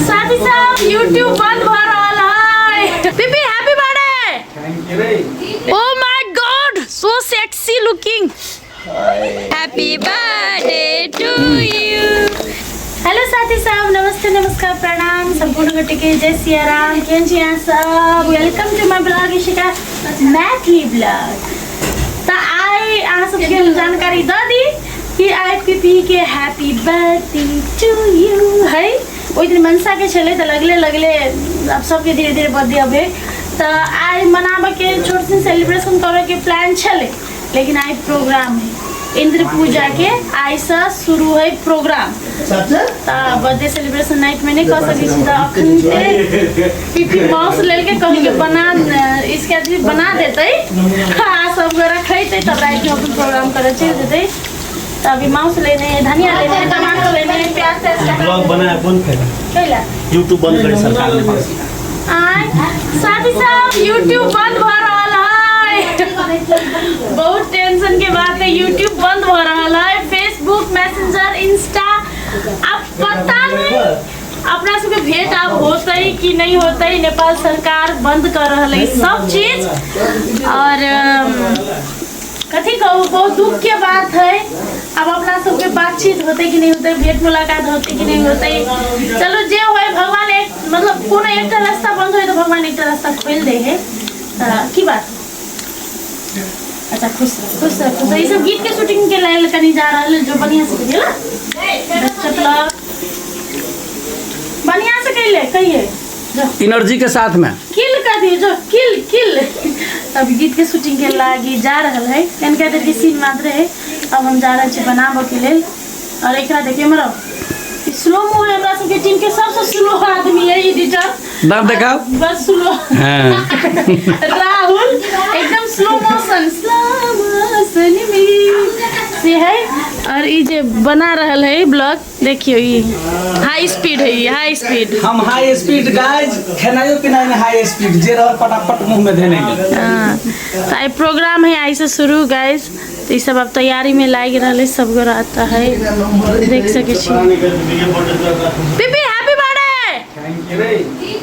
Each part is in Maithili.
साथी सब यूट्यूब बंद भ रहल है। पिपी happy birthday. Oh my God, so sexy looking. Happy birthday to you. Hello साथी सब, नमस्ते, नमस्कार, प्रणाम सम्पूर्ण गोटे के, जय सिया राम। केहन छी अहाँ सब? Welcome to my blog Ishika Maithili blog. तऽ आइ अहाँ सबके हम जानकारी दऽ दी कि आइ पीपी के हैप्पी बर्थडे टू यू है। ओहि दिन मनसा के छलै तऽ लगले लगले आब सबके धीरे धीरे बर्थडे अबै, तऽ आइ मनाबऽके छोट सन सेलिब्रेशन करऽके प्लान छलै, लेकिन आइ प्रोग्राम है इंद्र पूजा के, आइ से शुरू है प्रोग्राम, तऽ बर्थडे सेलिब्रेशन नाइट में नहीं कर सकै छी। तऽ अखन पीपी माउस लेलके, कहलके बना, इसके आदमी बना देतै, हाँ सब गोरा खैतै, तब रात में अपन प्रोग्राम करे चलि जेतै। तऽ अभी माउस लेने है, धनिया लेने है, टमाटर लेने है, प्याज त्याज। ब्लॉग बनाया कौन फायदा? कैला? यूट्यूब बंद करे सरकार ने पास। आय साथी सब, यूट्यूब बंद भ रहल है। बहुत टेंशन के बात है, यूट्यूब बंद भ रहल है, फेसबुक, मैसेंजर, इंस्टा, अब पता नहीं अपना सबके भेंट आब होतै कि नहीं होतै। नेपाल सरकार बंद कर रहल है सब चीज। और कथी कहू, बहुत दुख के बात है। अब अपना सबके बातचीत होते कि नहीं होते, भेंट मुलाकात होते कि नहीं होते, चलो जे होय भगवान एक मतलब कोनो एकटा रास्ता बंद होय तो भगवान एकटा रास्ता खोल दे है। तऽ की बात। अच्छा, खुश रह, खुश रह, खुश रह। ई सब गीत के शूटिंग के लेल कनी जा रहल है, जो बढ़िया से करिए ला। बेस्ट ऑफ लक, बढ़िया से कहिले कहिए जो। एनर्जी के साथ में किल कर दिए जो, किल किल। अब गीत के शूटिंग के लागी जा रहल है, कन देर के सीन मात्र है। अब हम जा रहल छी बनाबऽ के लेल। और एकरा देखिए, हमरा स्लो मो है, हमरा सबके टीम के सबसे स्लो आदमी है एडिटर। दाँत देखाओ। बस स्लो। हाँ। राहुल एकदम स्लो मोशन, स्लो मोशन में से है। और ई जे बना रहल है ब्लॉग, देखियो ई हाई स्पीड है, ई हाई स्पीड। हम हाई स्पीड गाइस, खेनाइयो पिनाइ में हाई स्पीड, जे रहल फटाफट मुंह में धेने गेल। हाँ, तो आई प्रोग्राम है आई से शुरू गाइस। तो ई सब अब तैयारी में लाग रहल है, सब गोरा आता है, देख सके छी। पिपी हैप्पी बर्थडे।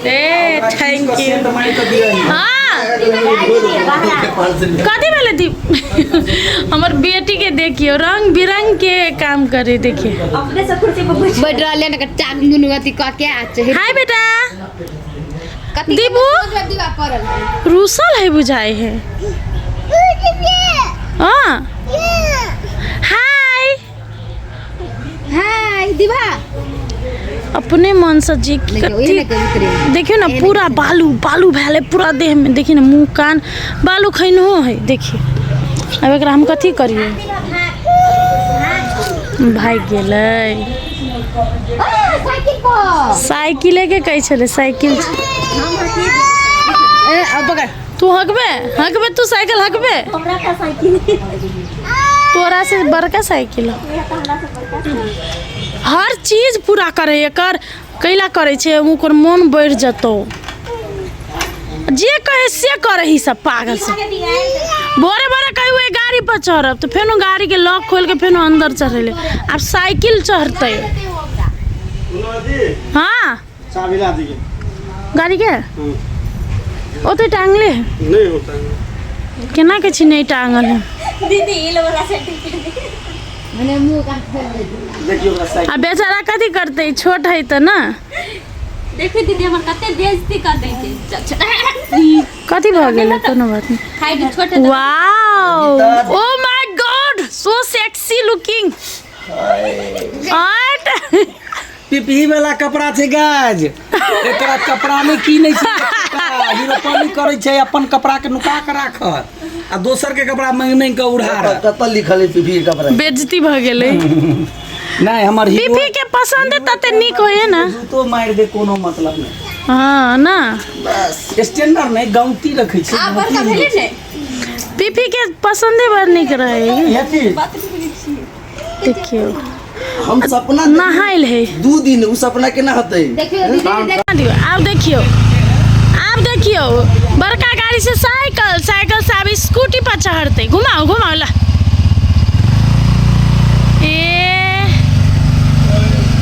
ए thank you. हाँ कथी भेलै दीप? हमर बेटी के देखियो, रंग बिरंग के काम करे, देखिए। अपने से कुर्सी पर बैठ रहले ने, चाक दुनू अथी क के आ चढ़ि। हाय बेटा। कथी दीपू? दीवा पड़ल। रूसल है बुझाए है। हाँ हाय। हाय दीवा। अपने मन से जी। देखियो, ओहि ने के उतरे। देखियो ना, पूरा बालू बालू भेल है पूरा देह में, देखिए ना, मुंह कान बालू खैनहो है। देखिए अब एकरा हम कथी करिए, भागि गेलै। साइकिल पर। साइकिले के कहै छलै, साइकिल। ए अब पकड़। तू हकबे, हकबे तू साइकिल हकबे? हमरा का साइकिल। तोरा से बड़का साइकिल हौ। हर चीज पूरा करे, एकर कैला करे छै, ओकर मन बढ़ि जेतौ, जे कहे से करे ही सब पागल सब। भोरे भोरे कहियो एहि गाड़ी पर चढ़ब तऽ फेनो गाड़ी के लॉक खोल के फेनो अंदर चढ़ेले, आब साइकिल चढ़तै। हाँ चाबी ला दीजिए गाड़ी के, ओते टांगले है। नहीं होता है। केना के छी नहीं टांगल है? दीदी ई वाला सर्टिफिकेट। मने मुंह का। देखियो ओकरा साइकिल। आ बेचारा कथी करतै, छोट है तऽ ना। देखो दीदी, हमर कते बेइज्जती कर दै छै। चल, चल। कथी भऽ गेलै? कोनो बात नहीं। खाइ के छोट है। Wow, oh my God, so sexy looking. Art. PP वाला कपड़ा छै गाज, एकरा कपड़ा नहि कीनै छै, हीरोपनी करै छै, अपन कपड़ा के नुका के राखत आ दोसर के कपड़ा मांगि मांगि के उड़ा रहत। कतऽ लिखल है पीपी के कपड़ा? बेइज्जती भऽ गेलै। नहि, हमर हीरो पीपी के पसंद तते नीक होइए ना। जूतो मारि दे, कोनो मतलब नहि। हाँ ना। स्टैंडर्ड नहि, गाउती रखै छै। आब बड़का भेलै ने। पीपी के पसंदे बड़ नीक रहे। हेती। देखियो। हम सपना नहायल है। 2 दिन उ सपना केना होतै? देखियो दीदी, देख। दियौ, आब देखियौ, आब देखियौ, बड़का गाड़ी से साइकिल, साइकिल से आब स्कूटी पर चढ़तै। घुमाओ घुमाओ ला। ए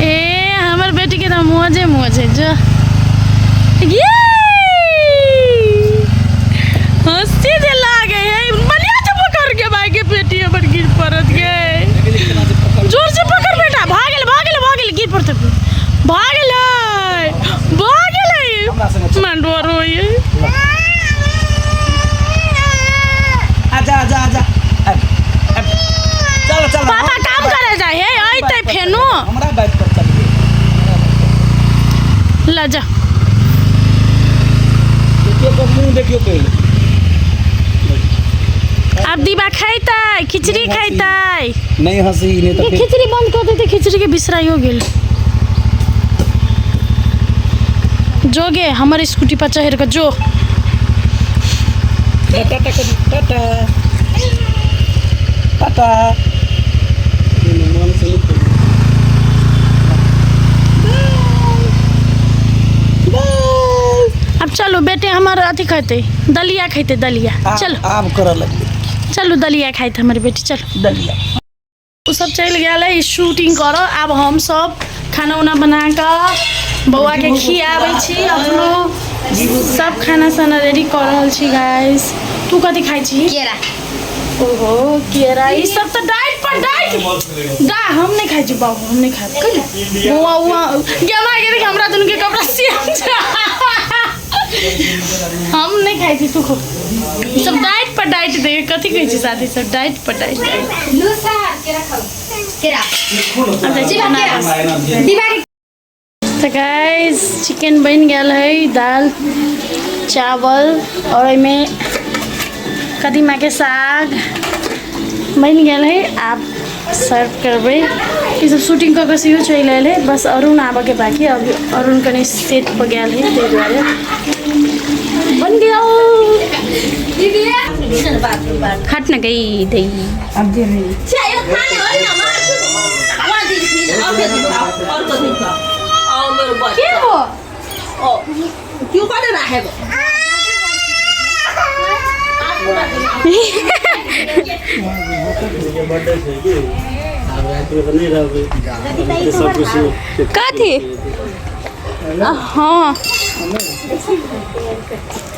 ए हमर बेटी के के तऽ मौजे मौज है जो। ये हंसी जे लागे है, बढ़िया से पकड़ के भाई के बेटी हमर गिर पड़त गे। जोर से पकड़ बेटा, भागल भागल भागल गिर पड़त, भागल भागल मंडोर होइए। आजा आजा आजा, चल चल पापा काम करे जाए है, आइते फेनो हमरा बाइक पर चलिए। ल जा देखियो तो मुंह देखियो पहले। अब दीबा खैतै, खिचड़ी खैतै। नहीं हंसी नहीं तो ये खिचड़ी बंद कर देते, खिचड़ी के बिसराइयो गेल। जोगे हमर स्कूटी पर चढ़ के जो। टाटा टाटा टाटा। अब चलो बेटे हमार अथी खैते, दलिया खैते, दलिया। चलो आब करऽ लगलै। चलो दलिया खाइते हमर बेटी, चलो दलिया। उ सब चलि गेल है शूटिंग करऽ। आब हम सब खाना उना बना कऽ बौआ के खियाबै छी, अपनो सब खाना साना रेडी कऽ रहल छी। गाइस तू कथी खाइ छी? केरा। ओहो केरा, ई सब तऽ डाइट पर डाइट दा। हम नहीं खाइ छी बाबू, हम नहीं खाइ। बौआ उआ गेमा के देख, हमरा दुनू के कपड़ा सेम छै। हम नहीं खाइ छी, तू खो। सब डाइट पर डाइट दे, कथी कहै छी साथी सब डाइट पर डाइट। लूसा केरा खाऊ, केरा। अब जाइ छी बनारस। दीवा के। तो गाइस चिकन बन गेल है, दाल चावल और एहिमे कदीमा के साग बन गेल है। आप सर्व करबै। ई सब शूटिंग कऽ के सेहो चलि आयल है, बस अरुण आबऽ के बाकी। अब अरुण कनि सेट पर गेल है, ताहि दुआरे बन गेल। हट न गई दई। के हो? क्यों करे राखेको? कथी? हाँ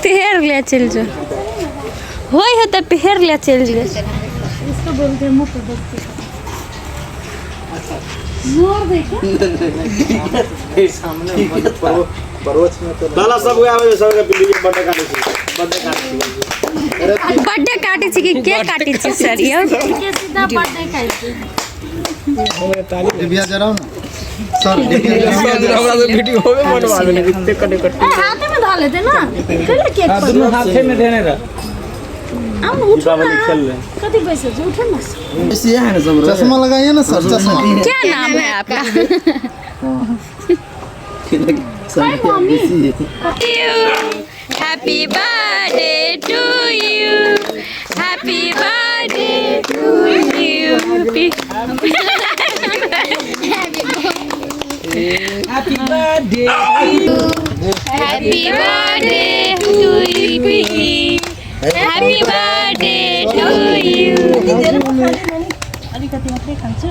पेड़ ले चल जो होय हो त पेड़ ले चल जो। इसको बोलते हैं मुंह पर बस्ती। दादा सब आवे, सब के बिल्डिंग बर्थडे काटे छी, बर्थडे काटे छी। बर्थडे काटे छी कि केक काटे छी सर? यो के सीधा बर्थडे खाइ छी। डिबिया जराओ ना सर, डिबिया। हमरा से वीडियो होबे बनवा ले इतने कटे कटे। ए हाथे में धऽ लेते ना, कैला केक पर दुनू हाथे में देने रह। हम उठो दीपावली ना, खेल रहे। कथी पैसे छै, उठो ना। ऐसे है ना सब। चश्मा लगाइए ना सर, चश्मा। क्या नाम है आपका? Mummy. Happy birthday to you, happy birthday to you. Happy birthday. Happy birthday to you, happy birthday to you. अलिकति मात्रै खान्छु।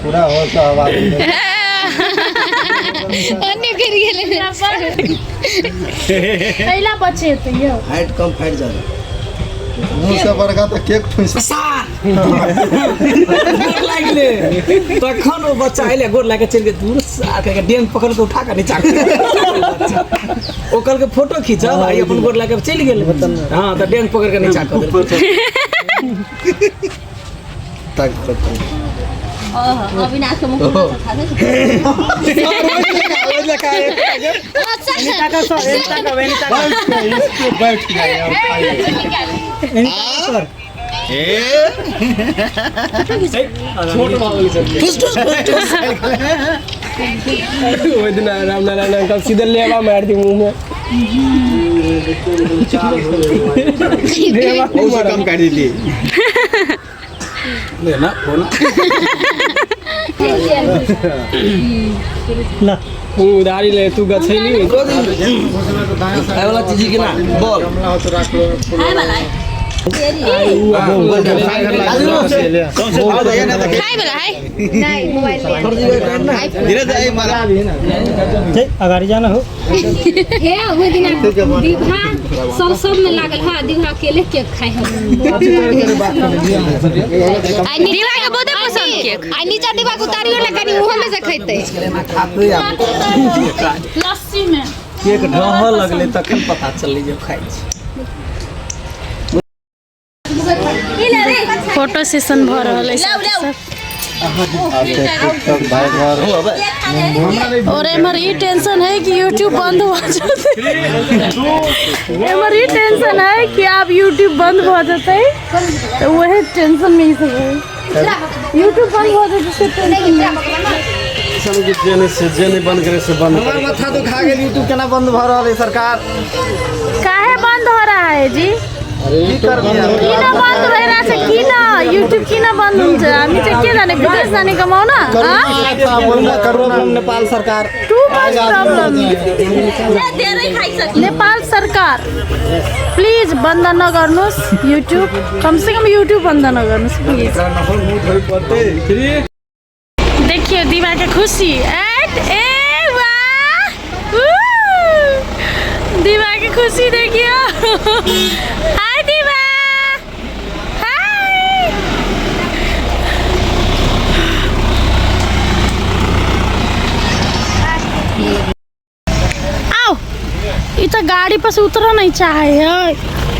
पूरा हो तो आवाज। अन्य करि गेलै। कैला बचेतै यौ? हाइट कम फाइट ज्यादा। मुंह से बड़का तो केक ठुस। गोर लागले तखन ओ बच्चा एलै, गोर लागे चलि गेल दूर के डेंग पकड़ के उठा के नीचा। ओ कहलकै फोटो खींचब, आई अपन गोर लागे चलि गेल। हाँ तऽ डेंग पकड़ के नीचा कऽ देलकै। तक तक अविनाश के मुख थाहा छ। बैठ जाइए और खाइए। छोट भऽ गेल सब। ओहि दिन रामनारायण अंकल सीधे लेवा मार दी मुंह में। लेवा नहीं मारा। कम कर दी ले ना फोन। तू उधारी ले, तू गछैली। खाए वाला चीज के ना बॉल गमला हो तो रख लो। खाए वाला है। खाइ वाला है नहीं मोबाइल ले धीरे धीरे मारा अगाडि जाना हो हे ओहि दिना दीघा सब सब में लागल हा दीघा अकेले केक खाइ हम। दीवा के बहुते पसंद केक। आ नीचा दीवा के उतारियो ना कनी उहो में से खैते। लस्सी में केक ढह लगले तखन पता चललै जे खाइ छी। फोटो सेशन भऽ रहल है सब। और एमहर ई टेंशन है कि यूट्यूब बंद हो जतै। एमहर ई टेंशन है कि आब यूट्यूब बंद भऽ जतै, तऽ वही टेंशन में ई सब है। यूट्यूब बंद भऽ जतै से टेंशन में। जेने से जेने बंद करे से बंद हमर माथा दुखा गेल। यूट्यूब केना बंद भ रहल है सरकार? काहे बंद हो रहा है जी? की करबै? किन बन्द भइरहेछ? किन युट्युब किन बन्द हुन्छ? हामी चाहिँ के जाने, विदेश जाने कमाउन? प्रॉब्लम नेपाल सरकार। टु मच प्रॉब्लम नेपाल सरकार। प्लिज बन्द नगर्नुहोस् युट्युब, कमसेकम युट्युब बन्द नगर्नुहोस् प्लिज। देखियो दिवा के खुशी एट ए वाह, दिवा के खुशी देखियो। हाय दिवा, हाय। आओ, ई त गाड़ी पर से उतर नहीं चाहे है।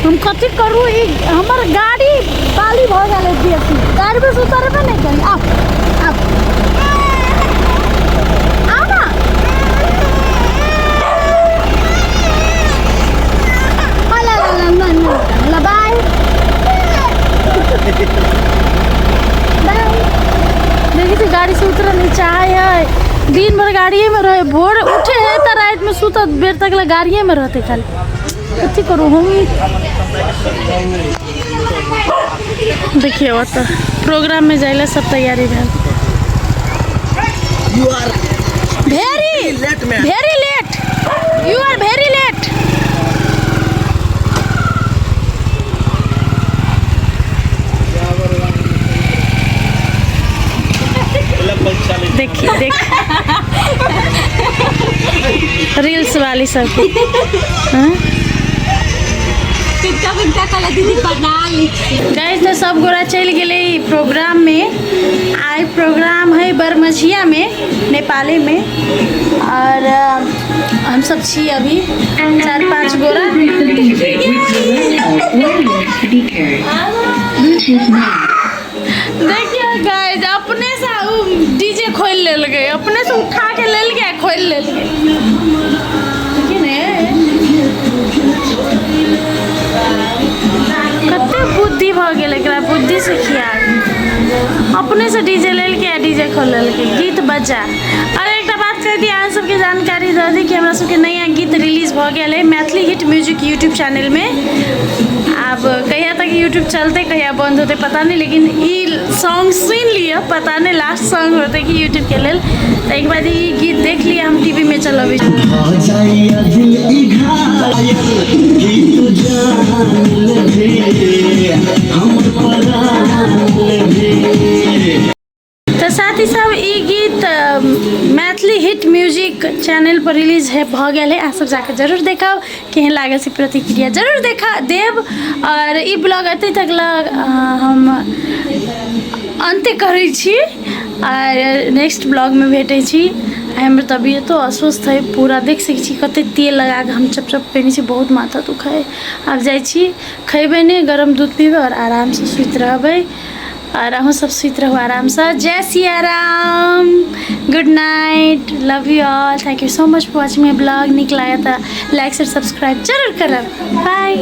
हम कथी करू, ई हमर गाड़ी बाली भ गेल है बेसी, गाड़ी पर से उतरबे नहीं करी। आओ आओ आओ ना। ला ला ला ला ला, बाय बाय। देखी थी गाड़ी से उतर नहीं चाहे है। दिन भर गाड़िए में रहे, भोर उठे है तो रात में सुत बेर तक ला गाड़िए में रहते खाली। कथी करू हम? देखिए ओतऽ प्रोग्राम में जाइला सब तैयारी भेल। You are very late man. Very late, you are very late. देखिए देख रील्स वाली सब। गाइस तो सब गोरा चल गए प्रोग्राम में। आई प्रोग्राम है बरमझिया में, नेपाली में, और हम सब छी अभी 4-5 गोरा। देखिए गाइस अपने से डीजे खोल लेल गए, अपने से उठा के लेल गए, खोल लेल गए। कते बुद्धि भ गेल एकरा, बुद्धि से खियाल अपने से डीजे लेल के डीजे खोल लेल के गीत बजा। और एक बात कह दी अहाँ सबके जानकारी दऽ दी कि हमरा सबके नया गीत रिलीज भ गेल है Maithili hit music YouTube channel में। आब कहिया तक यूट्यूब चलते कहिया बंद होते पता नहीं, लेकिन ई सॉन्ग सुन लिअ, पता नहीं लास्ट सॉन्ग होते कि यूट्यूब के लेल। तो एक बार ई गीत देख लिअ, हम टीवी में चलबै। तो साथ ही सब ई गीत मैथिली हिट म्यूजिक चैनल पर रिलीज है भ गेल है, अहाँ सब जाके जरूर देखब, केहन लागल से प्रतिक्रिया जरूर देखा देब। और ई ब्लॉग एतै तक लग हम अन्त्य करै छी और नेक्स्ट ब्लॉग में भेटै छी। हमर तबियतो अस्वस्थ है पूरा, देख सकै छी कते तेल लगा के हम चपचप पेने छी, बहुत माथा दुखाय। आब जाइ छी खैबै नहि, गरम दूध पीबै और आराम से सुति रहबै। और अहूँ सब सुति रहू आराम से। जय Siya Ram, good night, love you all, thank you so much for watching my blog. नीक लागत तऽ लाइक शेयर सब्सक्राइब जरूर करब। बाय।